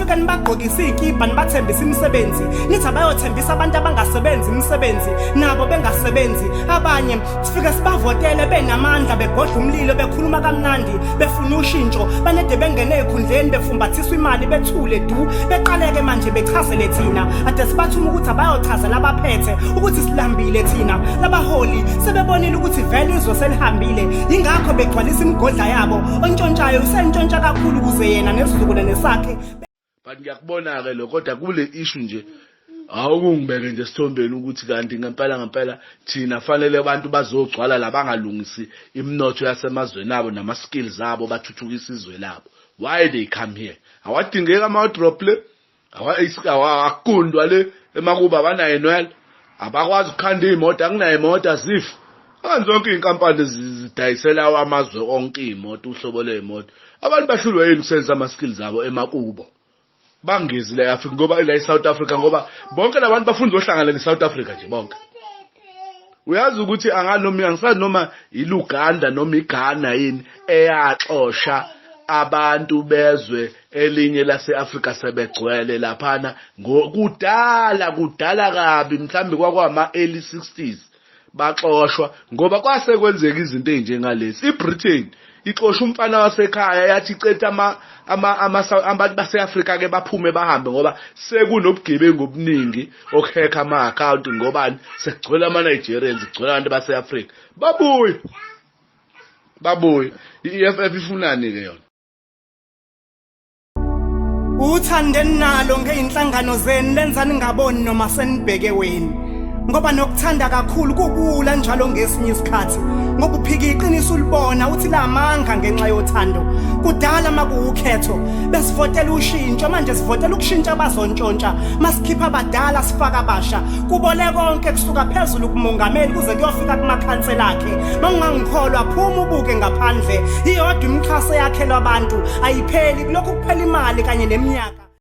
Nifike nibagqokise iy'kibha nibathembise imisebenzi, nithi abayothembisa abantu abangasebenzi imisebenzi, nabo bengasebenzi. Abanye sifike sibavotele benamandla, begodla umlilo, bekhuluma kamnandi, befuna ushintsho, banede bengene ey'khundleni, befumbathiswa imali, bethule du, beqaleke manje bechazele thina. Ade sibathuma ukuthi abayochazela abaphethe ukuthi silambile thina. Labaholi sebebonile ukuthi vele izwe selihambile, yingakho begcwalisa imigodla yabo. Ontshontshayo usentshontsha kakhulu ukuze yena nesizukulwane sakhe. But ngiyakubona-ke lo, kodwa kule issue nje awukungibeke nje esithombeni ukuthi kanti ngempela ngempela thina fanele abantu bazogcwala la bangalungisi iminotho yasemazweni abo nama-skills abo bathuthukisa izwe labo. Why they come here? Awadingeki ama-drop le, akugundwa le emakuba, abanayo inwele, abakwazi ukukhanda iy'moto, akunayo imoto azifa. Angazi zonke iy'nkampani zidayisela amazwe onke iy'moto, uhlobo ley'moto. Abantu bahlulwe yini ukusebenzisa ama-skills abo emakubo? Bangezi la e-Afrika ngoba la e-South Africa, ngoba bonke labantu bafuna uzohlangana ne-South Africa nje bonke. Uyazi ukuthi anganoma angisazi noma iLuganda noma iGhana yini eyaxosha abantu bezwe elinye lase-Afrika sebegcwele laphana kudala kudala kabi, mhlawumbe kwakwama early 60s baxoshwa ngoba kwase kwenzeka izinto ezinjengalezi. iBritain ixosha umfana wasekhaya, yathi icetha ama ama abantu base-Afrika ke baphume bahambe ngoba sekunobugebengu obuningi okuhacka ama-account, ngobani, sekugcwele ama-Nigerians, kugcwele abantu base-Afrika. Babuye babuye. I-EFF ifunani ke yona? Uthando enalo ngeyinhlangano zenu lenza ningaboni noma senibheke weni, ngoba nokuthanda kakhulu kubula njalo ngesinye isikhathi, ngoba uphika iqiniso ulibona uthi lamanga ngenxa yothando. Kudala makuwukhetho besivotela ushintsho, manje sivotela ukushintsha abazontshontsha. Masikhipha abadala sifaka abasha, kubole konke kusuka phezulu kumongameli kuze kuyofika kumakhansela akhe. Mawungangikholwa phuma ubuke ngaphandle, iyodwa imixhaso eyakhelwa abantu ayipheli, kulokhu kuphela imali kanye neminyaka.